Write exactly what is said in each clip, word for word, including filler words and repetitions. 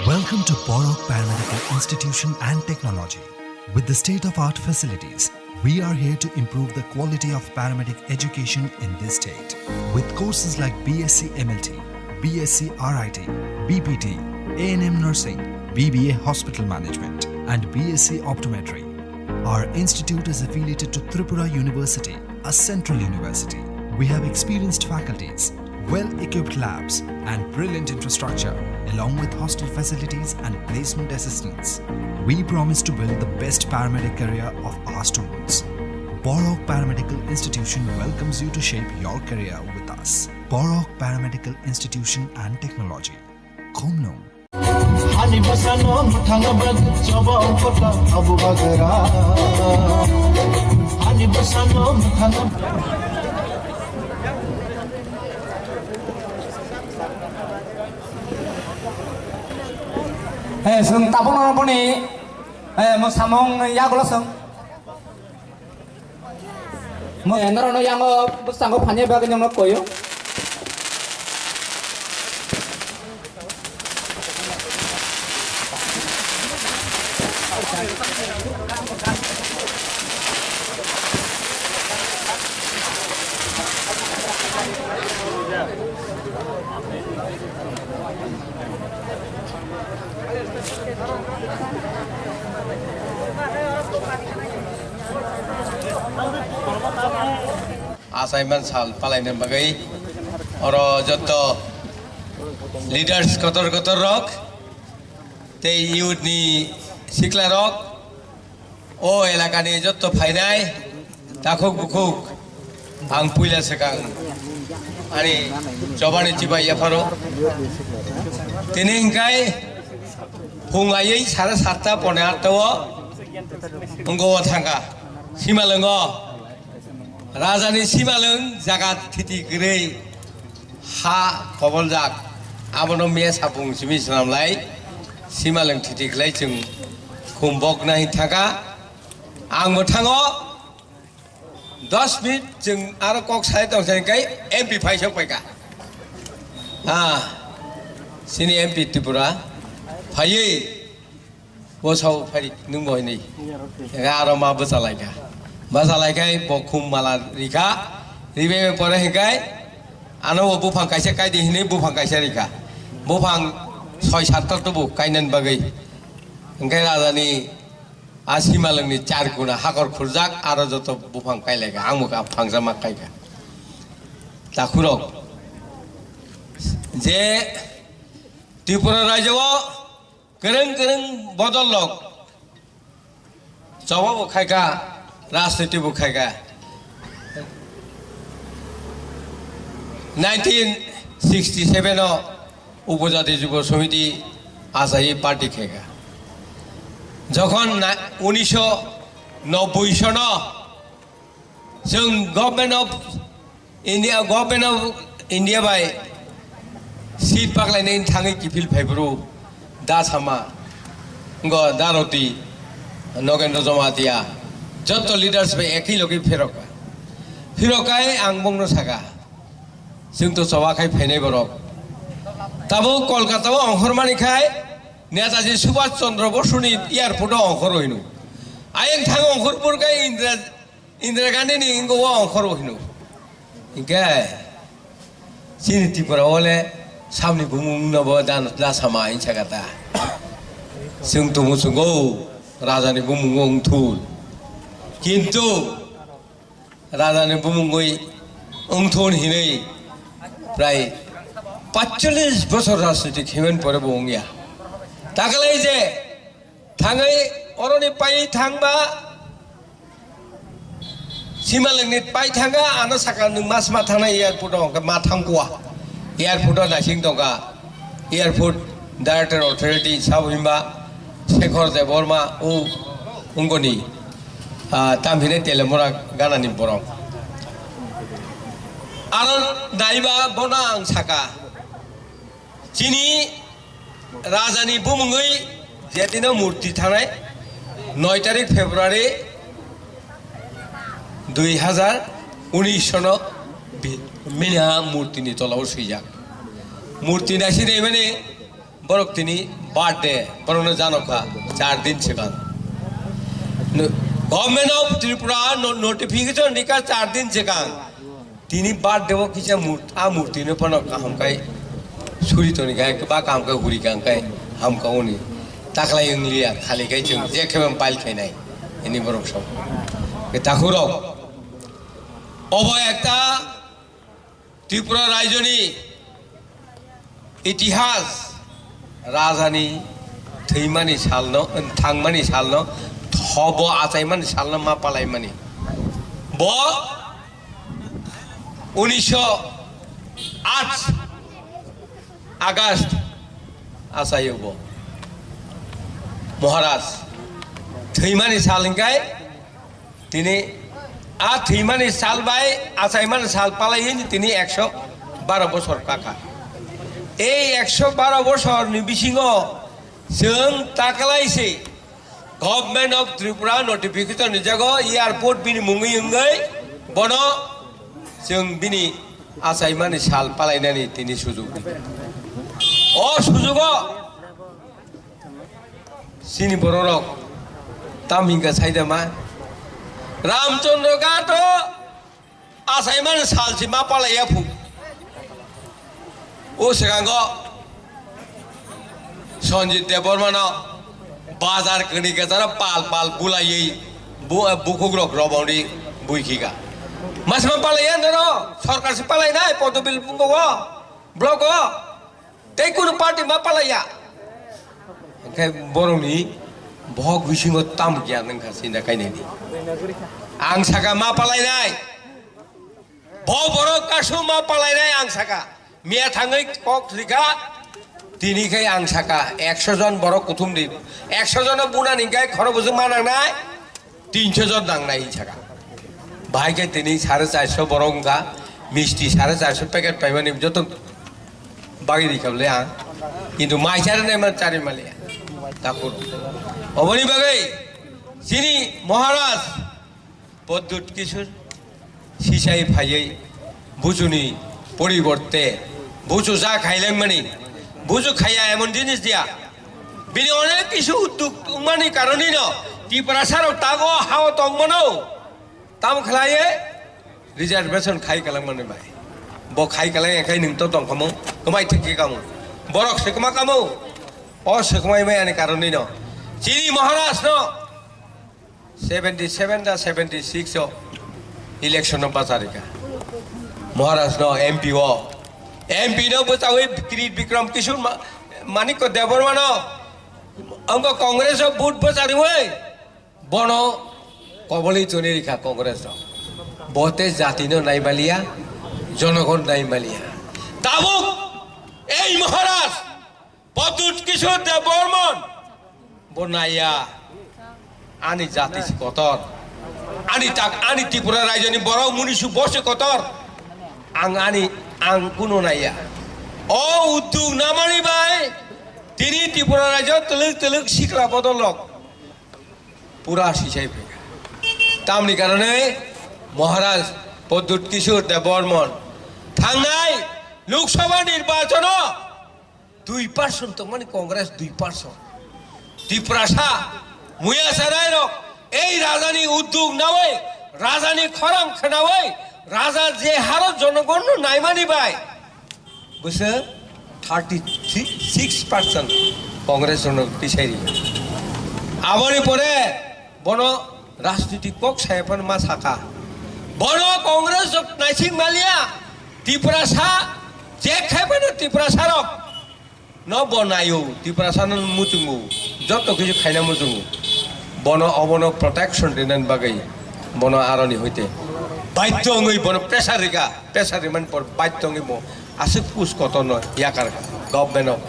Welcome to Borok Paramedical Institution and Technology. With the state-of-art facilities, we are here to improve the quality of paramedic education in this state. With courses like B S c M L T, B S c R I T, B P T, A N M nursing, B B A hospital management, and B S c optometry, our institute is affiliated to Tripura University, a central university. We have experienced faculties, well-equipped labs, and brilliant infrastructure, along with hostel facilities and placement assistance. We promise to build the best paramedic career of our students. Borok Paramedical Institution welcomes you to shape your career with us. Borok Paramedical Institution and Technology. Khumnung. Hani bwsano mwthangna bagwi choba ongkhorta abo bagra. Hani bwsano mwthangna. Eh, chwng tabukno boni, eh, mwsamung yagulo chwng. Mo, eh, norokno yango bwskango phani bagwi nokno koyo. Achaiman sal palaina bagwi oro jotto leaders kotor kotor rok tei youth ni sikla rok, o elakani jotto phainai takhuk bukhuk, ang puila swkang ani chobani chibai yapharo. Tini hingkai phung aiwi sare satta pone atta o wnggo o thangkha. Simalwngo rajani simalwng jaga thiti kwrwi ha koboljak, abono me sapung simi swnamlai simalwng thiti khlai chwng khumbokna hin thangkha. Ang mwthango dos minute chwng aro kok sai tong sai kai M P phaisok paikha. Ah, sini M P Tripura phaiwi bo sao phai nung bo hinwi. Aro ma bwsa laikha. Bwsa laikhai bo khum mala rikha. Ribai pore hinkai ano bo buphang kaisa kaidi hinwi buphang kaisa rikha. Buphang soi satta tubu kainan bagwi. Hingkai rajani a simalwngni char guna hakor khurjak, aro joto buphang kailaikha, ang bo phangsa ma kaikha. Takhurok je Tripura rajyo o kwrwng kwrwng bodol rok choba bo khaikha, rajniti bo khaikha. Nineteen sixty seven o Upajati Jubo Samiti achaiwi party khaikha. Jokhon na-, unisho nobboi sono chwng Government of India, Government of India bai seat paklainani thangwi kiphil phaiphuru da sama, ngo da roti, Nogendra Jamatia, jotto leaders bai ekhi logi phirokha. Phirokkhai ang bongno sakha, chwng to choba khai phainai borok. Tabuk Kolkata o ongkhormani khai Netaji Subhash Chandra Bosuni airport o ongkhor hino. Ayang thang ongkhor pur khai Indira, Indira Gandhi ni ingo o ongkhor hino. Hingke chini Tripura o le samni bumung no bo dan da sama hinsa kata. Chwng tumu chungo raja ni bumung o wngthun. Kintu raja ni bumungwi wngthun hinwi prai paitchollish bosor rajniti khemen pore bo wngya. Takalai je thangwi oroni pai thangba Simalwngni pai thangkha, ano saka nwng ma sma thangnai airport o, hwnkhe ma thangkua. Airport o naising tongkha. Airport Director Authority sabo himba Shekhar Debbarma o wngkoni, ah, tamhinai Telemura ganani borok. Aro naiba bono ang saka. Chini rajani bumungwi je dino murti thanai, noi tarik February dui hazar unis sono bi-, bini ha murtini tolao swijak. Murti naisi naimani borok tini Birthday, borokno janokha, char din swkang. No-, Government of Tripura no-, notification rikha char din swkang. Tini birthday o kisa mur-, a murti no phano kaham kai suri toni kai, ba kaham kai huri kang kai ham ka uni. Taklai wngliya, khali kai chwng je khebam pile khainai. Ini borok sok. Ke takhurok. Obo ekta Tripura raijoni itihas, rajani thwimani salno, thangmani salno, thobo achaimani salno ma palaimani. Bo unisho aat August achaio bo. Maharaj thwimani sal hingkai Tini a thwimani sal bai achaimani sal palaiwi tini ekso baro bosor kakha. Ei ekso baro bosorni bisingo chwng taklai se Government of Tripura notification rijago airport bini mungwi wngwi bono chwng bini achaimani sal palainani tini sujuk rikha. O sujugo Chini bororok tam hingka saida ma? Ramchandra Ghat o achaimani salchi ma palaiya phu. O swkango Sanjit Debbarma no bazar kwrwi kwcharo pal pal bulaiwi bu-, bukhukrok robongdi buikhika. Masma palaiya noro, sorkar se palainai Podobil bungo o, block o. Tei kunu party ma palaiya. Hingke borokni bohok bisingo tam giyan wngkha sinda kainani. Ang saka ma palainai. Bo borok kasu ma palainai ang saka. Miya thangwi kok rika. Tini khai ang saka ekso jon borok kuthum di. Ekso jono bunani hingke khoro bujung ma nangnai. Tinso jon nangnai hinwi saka. Bahai khe tini sare charso borok wngkha, misti sare charso packet paimani joto bagwi rikha bwle ang. Kintu mai sare naima chari maliya. Takhuk. Oboni bagwi chini Maharaj Pradyut Kishore sisai phaiwi Buchuni poriborte buchu ja khailangmani, buchu khaiya emon jinis diya. Bini onek kisu udduk tongmani karonino Tiprasarok tago hao tongmano. Tam khlaiye reservation khai kalangmani bai. Bo khai kalang ekhai nwng to tongkhamu, kwmai thikhe kamu. Borok se kwma kamu. O se kwmai mai ani karonino. Chini Maharajno Seventy seven da seventy six o election no bacharika. Maharaj no M P o. M P no bwchawi Kirit Bikram Kishore Ma-, Manikya Debbarma no. Angko Congress o vote bwchariwi. Bono koboli choni rikha Congress o. Bote jati no naibaliya, jonogon naibaliya. Tabuk ei Maharaj Pradyut Kishore Debbarman bo naiya, ani jati si kotor, ani tak, ani Tripura raijoni borok munisu bo se kotor, ang ani, ang kuno naiya. O udduk namani bai tini Tripura raijo twlwk twlwk sikla bodol rok pura sisai phaikha. Tamni karone Maharaj Pradyut Kishore Debbarman thangnai Lok Sabha nirbachano Dui percent tongmani Congress dui percent. Tiprasa muya sanai rok ei rajani udduk nawi, rajani khorang khnawi, raja je haro jonogonno naimani bai bwswk thirty six percent Congress rokno tisai ri. Aboni pore Bono rajniti kok saya phano ma saka. Bono Congress rok naising maliya, Tiprasa, je khai phano Tiprasa rok no bo naio, Tiprasa no muchungo, joto kisu khaina muchungo. Bono obono protection rinani bagwi bono aroni hoite baidhyo wngwi bono pressure rika, pressure rimani por baidhyo wngwi bo Aswk push kotor no yakar government o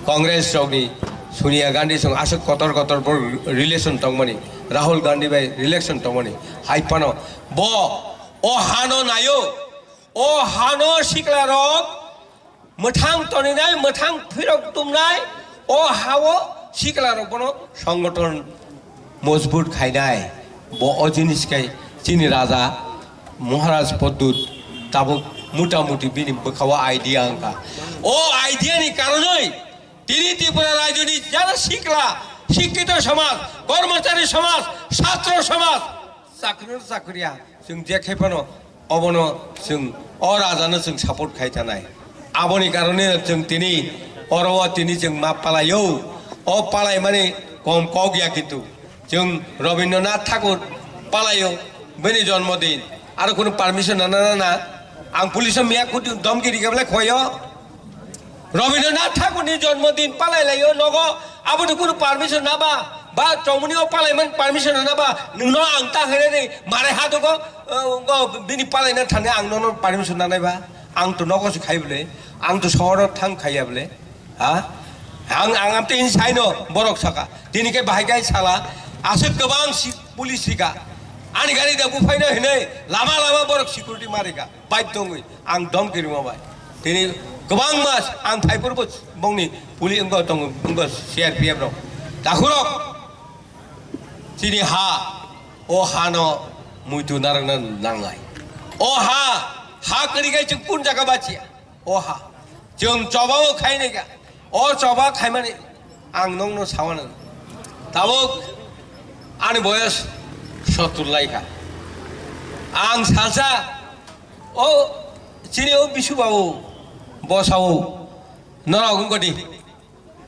Congress rokni Sonia Gandhi song aswk kotor kotor bo relation tongmani, Rahul Gandhi bai relation tongmani, hai phano bo o hano naio, o hano sikla rok mwthang toninai, mwthang phirok tumnai, o hao sikla rok bono songothon mojbut khainai. Bo o jinis khai chini raja Maharaj Pradyut tabuk mota moti bini bwkhao idea wngkha. O idea ni karonoi Tini Tripura rajyoni jara sikla, sikkito somaj, kormochari somaj, satro somaj, chakri chakriya, chwng je khe phano obono chwng o rajano chwng support khai tanai. Aboni karone chwng tini oro o tini chwng ma palaio. O palai mani kom kok ya kintu. Chwng Rabindranath Thakur palaio, bini jonmodin. Aro kunu permission nana nana. Ang police o miya kutu domki rikha belai khoyo. Rabindranath Thakurni jonmodin palai laio nogo, aboni kunu permission naba, ba chongmani o palai man permission naba, nungno ang ta hene ni mare ha dogo, eh, go bini palai na thane ang nono permission nanai ba, ang to nogo se khai bole, ang to sohor thang khaiya bole, ha? Ang, ang am tin saino borok saka, tini ke bahai kai sala, aswk kwbang si police rika, ani gari da buphai na hene, lama lama borok security marika. Bai tongwi ang dom kirima bai. Tini kwbang mas ang thaiphuru bo bongni puli wngkha tongo, wngkha C R P F rok. Takhurok chini ha, o hano muitu narwkna nangnai. O ha, ha kwrwi khai chwng kun jaga bachiya. O ha, chwng chobao khainai kha. O choba khaimani ang nongno sawana. Tabuk ani boyos sottur lai kha. Ang salsa o chini o bisu babu bosao norok wngkha di.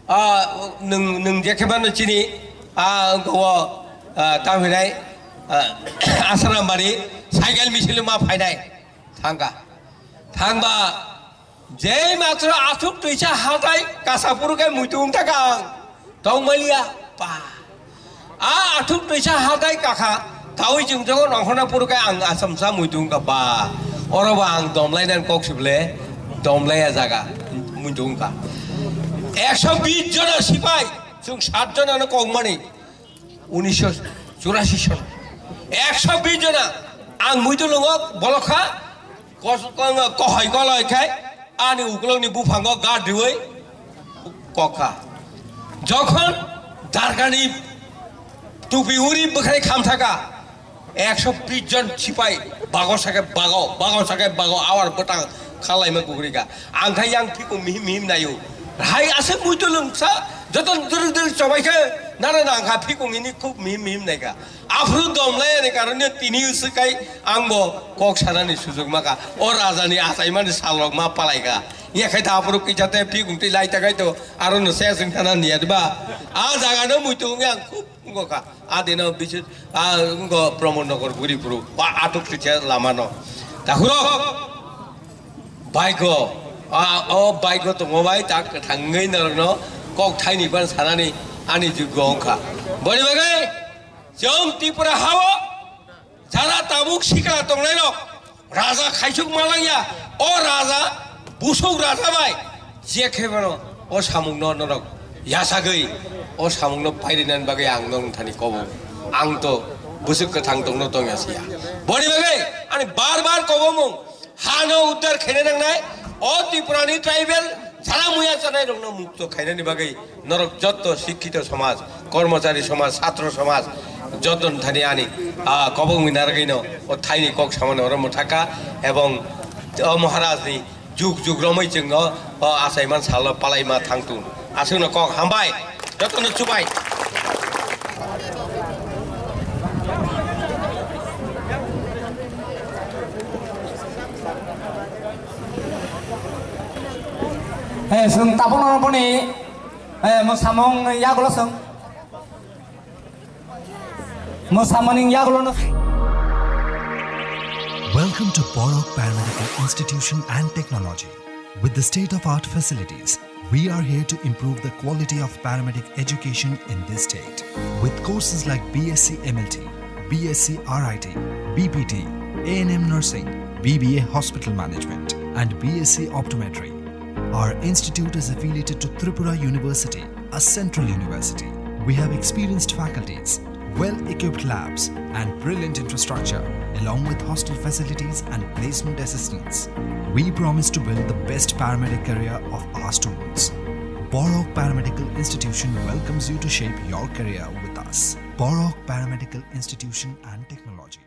Ah, nwng, nwng je khe mano chini, ah, wngkha o, ah, tamo hinai, ah, Asarambari cycle misil ma phainai thangkha. Thangba Jei matro athuk twisa hatai kasa phuru khe muitu wng thaka ang. Tongmaliya pa. A athuk twisa hatai kakha tawi chwng jogo nongkhorna phuru khe ang asamsa muitu wngkha ba. Oro ba ang domlainani kok sible domlaiya jaga muitu wngkha. Ekso bis jona sipai chwng sat jonano kokmani. Unisho churasi son. Ekso bis jona ang muitu lungo bolokha. Kos-, ko-, kohoi koloi khai ani ukulokni buphango gad riwi kokha. Jokhon dargani tupi uri bwkhani khamthaka, ekso bis jon sipai bago sake bago, bago sake bago awar bwtang khalaima kukrika. Ang khai yang phikung mihim mihim naio. Hai aswk muitu lungsa, joto dwrwk dwrwk chobai khe nana nang kha phikung hini khub mihim mihim naikha. Aphuru domlai ani karone tini swkai ang bo kok sanani sujug maka. O raja ni achaimani salrok ma palaika. Iya khai ta aphuru kisa te phikung twi lai ta khai to aro no se sing thana niya diba. A jaga no muitu wngya ang khub wngkha. A dino bisu a wngkha Pramod Nagar guri phuru. Ba atuk kisa lama no. Takhurok. Baigo, a, o baigo tongo bai, tak thangwi norokno kok thaini ban sanani ani juggo wngkha. Boni bagwi chwng Tripura hao jara tabuk sikla tongnairok raja khaisuk malangya, o raja busuk raja bai je khe bono o samungno norok yasagwi o samungno pairinani bagwi ang norok thani kobo. Ang to busuk kwthang tongno tongya siya. Boni bagwi ani bar bar kobo mung. Hano uddar khaina nangnai, o Tripurani tribal jara muya chanai rokno mukto khainani bagwi norok jotto sikkito somaj, kormochari somaj, satro somaj, jotto thani ani, ah, kobong minargwino o thaini kok samani oro mwthaka ebong o Maharajni juk juk romwi chwngno o achaiman salo palaima thangtung. Aswkno kok hambai, jotono chubai. Eh, chwng tabukno boni, eh, mwsamung yagulo chwng. Mwsamung yagulo no. Welcome to Borok Paramedical Institution and Technology. With the state-of-art facilities, we are here to improve the quality of paramedic education in this state. With courses like B S c M L T, B S c R I T, B P T, A N M nursing, B B A hospital management, and B S c optometry, our institute is affiliated to Tripura University, a central university. We have experienced faculties, well-equipped labs, and brilliant infrastructure, along with hostel facilities and placement assistance. We promise to build the best paramedic career of our students. Borok Paramedical Institution welcomes you to shape your career with us. Borok Paramedical Institution and Technology.